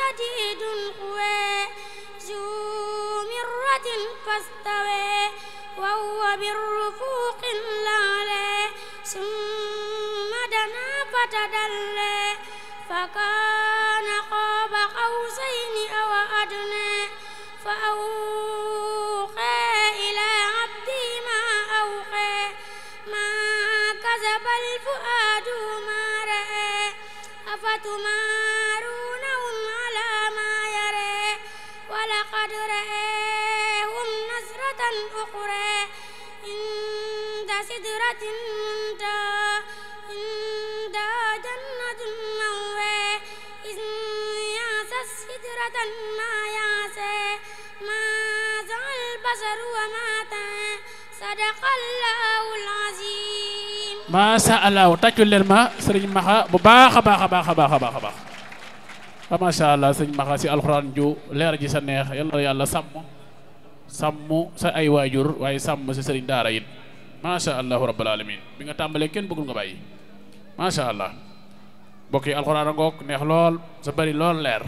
شديد قوى ذو مرة فاستوى وهو بالرفوق الأعلى ثم دنا فتدلى فكان قاب قوسين أو أدنى فأوحى إلى عبده ما أوحى ما كذب الفؤاد ما رأى أفتمارونه على ما يرى ولقد رآه نزلة أخرى عند سدرة المنتهى عندها جنة المأوى إذ يغشى السدرة ما يغشى ما زغى البصر وما طغى صدق الله العظيم. macha allah tàccul leen ma sëriñ Maxa bu baax a baax a baax a baax a baax a baax macha allah sëriñ Maxa si alxuraan ju leer ji sa neex yal na yàlla sàmm sa ay waajur waaye sàmm sa sëriñ daara it macha allah rabbal alamin bi nga tàmbalee kenn bëggul nga bàyyi macha allah mbokk yi alxuraan a ngoog neex lool sa bari lool leer.